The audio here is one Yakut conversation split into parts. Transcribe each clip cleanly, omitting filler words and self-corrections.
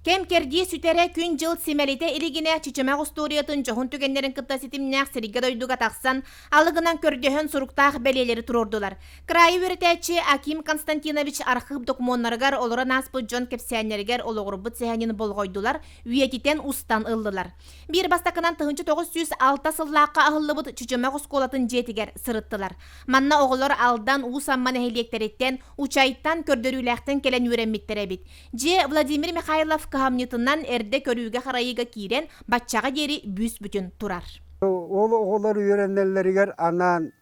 Кэм-кэрдии сүтэрэ, күн-дьыл симэлитэ илигинэ Чычымах устуоруйатын дьоһун түгэннэрин кытта ситимнээх сиргэ-дойдуга тахсан, алыгынан көрдөһөн суруктаах бэлиэлэри туруордулар. Кыраайы үөрэтээччи Аким Константинович архыып докумуоннарыгар олорон ааспыт дьон кэпсээннэригэр олоҕурбут сэһэнин болҕойдулар, үйэтитэн устан ыллылар. Биир бастакынан 1906 сыллаахха аһыллыбыт Чычымах оскуолатын дьиэтигэр сырыттылар. Манна оҕолор Алдан, Уус Амма нэһилиэктэриттэн, Учайтан, көрдөрүүлээхтэн кэлэн үөрэммиттэр эбит. Дьиэ Владимир Михайлов кыһамньытынан эрдэ көрүүгэ-харайыыга киирэн, баччаҕа диэри бүүс-бүтүн турар. Ол оҕолор үөрэнэллэригэр анаан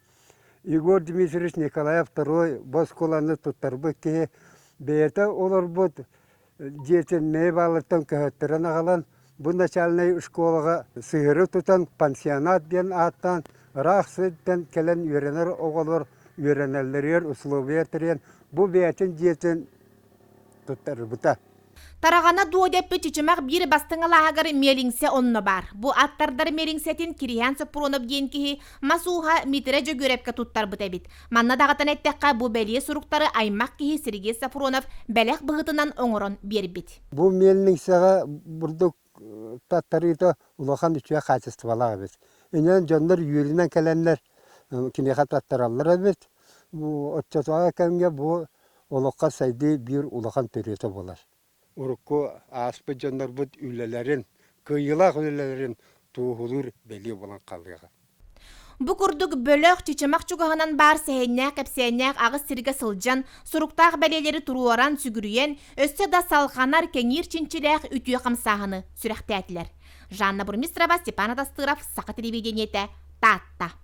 Егор Дмитриевич Николаев второй бу оскуоланы туттарбыт киһи бэйэтэ олорбут дьиэтин Мэйэ баалыттан көһөттөрөн аҕалан бу начальнай школаҕа сыһыары тутан пансионат диэн ааттаан ыраах сиртэн кэлэн үөрэнэр оҕолор үөрэнэллэригэр условия тэрийэн бу бэйэтин дьиэтин туттарбыта. Тараҕана дуо дэппит Чычымах биир бастыҥ алааһыгар миэлиҥсэ онно баар. Бу аттардар миэлиҥсэтин Кириһээн Соппуруонап диэн киһи мас ууһа Митрэ Дьөгүөрэпкэ туттарбыт эбит. Манна даҕатан эттэххэ, бу бэлиэ суруктары аймах киһи Сергей Сафронов бэлэх быһыытынан оҥорон биэрбит. Бу миэлиҥсэҕэ бурдук таттарыыта улахан үчүгэй хаачыстыбалаах эбит. Инэн дьоннор үөрүнэн кэлэннэр киниэхэ таттараллар эбит. Оччотооҕу кэмҥэ бу олоххо сайдыы биир улахан төрүөтэ буолар. Урукку ааспыт дьоннорбут үлэлэрин, кыайыылаах үлэлэрин туоһулуур бэлиэ буолан хаалыаҕа. Бу курдук бөлөх Чычымах чугаһынан баар сэһэннээх-кэпсээннээх аҕыс сиргэ сылдьан, суруктаах бэлиэлэри туруоран, сүгүрүйэн, өссө да салҕанар, кэҥиир чинчилээх үтүө хамсааһыны сүрэхтээтилэр. Жанна Бурмистрова, Степан Атастыров, Саха телевидениетэ, Таатта.